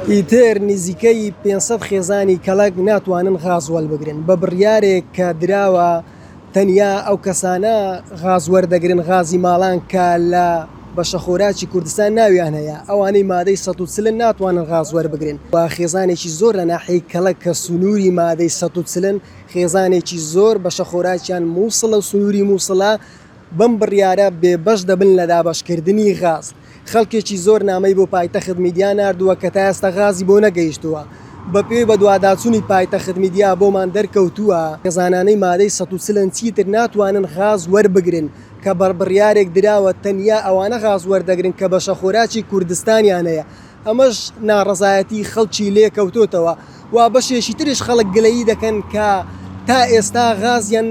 ئیتر نزیکەی 500 خێزانی کەڵەک ناتوانن غاز وەلبگرن بە بڕیارێک کە دراوە تەنیا ئەو کەسانە غاز وەردەگرن غازی ماڵان کە لە بەشەخۆراکی کوردستان ناویان هەیە ئەوانەی مادەی 140 ناتوانن غاز وەربگرن و خێزانێکی زۆر لە ناحیەی کەڵەک کە سنووری مادەی 140 خێزانێکی زۆر بەشەخۆراکیان مووسڵە و سنووری مووسڵە بەم بڕیارە بێبەش دەبن لە دابەشکردنی غاز. خەڵکێکی زۆر نامەی بۆ پایتەخت میدیا ناردووە کە تا ئێستا غازی بۆ نەگەیشتووە. بەپێی بەدواداچوونی پایتەخت میدیا بۆمان دەرکەوتووە، خێزانانەی مادەی 140 ن چیتر ناتوانن غاز وەربگرن کە بە بڕیارێک دراوە تەنیا ئەوانە غاز وەردەگرن کە بەشەخۆراکی کوردستانیان هەیە. ئەمەش ناڕەزایەتی خەڵکی لێکەوتۆتەوە و بەشێکی تریش خەڵک گلەیی دەکەن کە تا ئێستا غازیان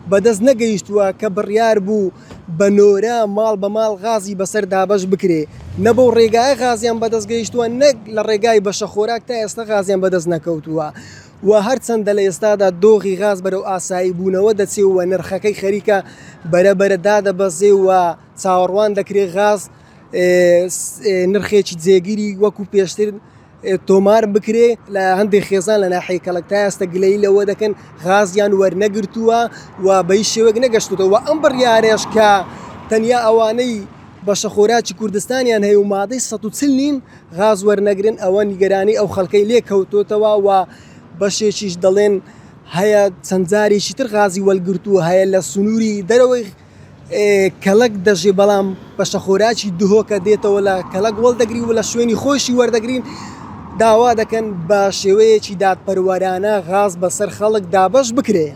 بەدەست نەگەیشتووە کە بڕیار بوو بە نۆرە ماڵ بە ماڵ غازی بەسەر دابەش بکرێ نە بەو ڕێگایە غازیان بەدەست گەیشتووە نەک لە ڕێگای بەشە خۆراک تا ئێستا غازیان بەدەست نەکەوتووە و هەرچەندە لە ئێستادا دۆخی غاز بەرەو ئاسایی بوونەوە دەچێ و نرخەکەی خەریکە بەرە بەرە دادەبەزێ و چاوەڕوان دەکرێ غاز نرخێکی جێگیری وەکو پێشتر تۆمار بکرێ لە هەندێک خێزان لە ناحیەی کەڵک تا ئێستا گلەیی لەوە دەکەن غازیان وەرنەگرتووە و بە هیچ شێوەیەک نەگەشتوتەوە ئەم بڕیارێش کە تەنیا ئەوانەی بەشە خۆراکی کوردستانیان هەیە و مادەی 140 نین غاز وەرنەگرن ئەوە نیگەرانی ئەو خەڵکەی لێ کەوتۆتەوە و بەشێکیش دەڵێن هەیە چەند جارێکی تر غازی وەلگرتووە هەیە لە سنووری دەرەوەی کەڵەک دەژێ بەڵام بەشە خۆراکی دهۆکە دێتەوە لە کەڵەک وەڵدەگری و لە شوێنی خۆشی وەردەگرین داوا دەکەن بە شێوەیەکی دادپەروەرانە غاز بەسەر خەڵک دابەش بکرێ.